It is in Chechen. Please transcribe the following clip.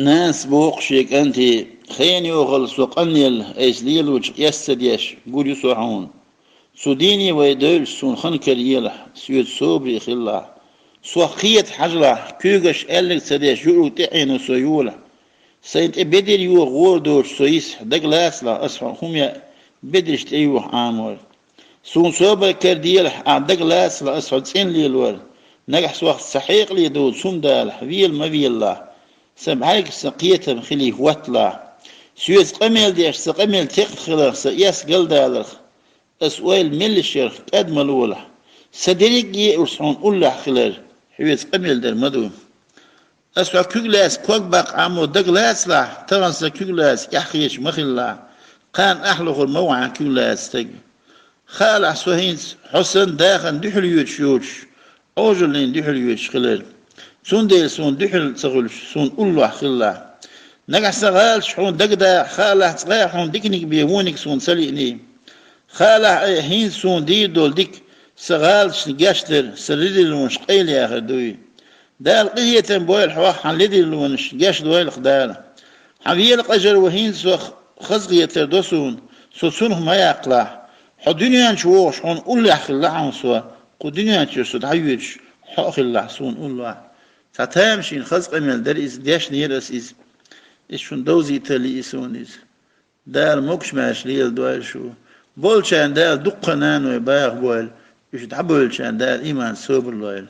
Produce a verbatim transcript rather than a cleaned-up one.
Нанас боху шен кӀанте: «Хенан йохалла со къанъелла, айса лелочух эс ца деш, гур ю со хьуна. Цу дийне вай девлча, суна хан караелахь, соьца собаре хилалахь. Сох кхета хьажалахь, куьйгаш аьлларг ца деш, юург тӀе Ӏено со йолахь. Сайна тӀе бедар йоха гӀора доцуш со йисахь, дагалацалахь, ас хьо хӀума яа бедарш тӀе йоха Ӏамор. Суна собар караделахь, ахь дагалацалахь, ас хьо цӀена лелор. Нагахь сох ца хьекъале доцу хӀума далахь, вела ма велалахь. Сан бӀаьргаш сан кхетам хилий хӀотталахь. Соьца къамел деш, сан къамел текхна хиларх, сан эс галдаларх, ас ойла мел йиш ярх кӀад ма лолахь. Сан дерриг а еарс хьуна уллохь хилар, хьоьца къамел дар ма ду. Ас хьо куьг лаьцна ког баккха Ӏамо дагалацалахь, тахана сан куьг лаьцна эхь хеташ ма хилалахь, кхана ахь лохур ма ву хьан куьг лаьцна стаг. Хаалахь со хӀинца хьо санна дахарна дуьхьал йоьдуш йоцуш, Ӏожаллина дуьхьал йоьдуш хилар. Цундела суна дуьхьал ца хуьлуш, суна уллохь хилалахь. Нагахь сан гӀалаташ хьуна дагадаккха хаалахь, цкъа а хьуна диканиг бен вониг суна ца лиъний. Хаалахь айхьа хӀинца суна дийр долу дика, сан гӀалаташна гечдар, сан ледарлонаш къайла яхар дуй. Дала къинхетам бойла хьох, хьан ледарлонаш гечдойла-кх Дала. Хьан вела къажар ву хӀинца сох хазахетар до суна, со цунах ма яккхалахь. Хьо дуьнен чу вогӀуш хьуна уллохь хилалахь хьуна со, кху дуьнен чуьра со дӀайоьдуш хьо а хилалахь суна уллохь. Цхьа тамашийна хаза къамел дара иза, дешнера ас иза. Иза шуна довзийталлий и суна иза. Дала могуш-маьрша леладойла шу. Болчарна Дала дуккха наной баха бойла, уьш дӀабевллачарна Дала иман, собар лойла.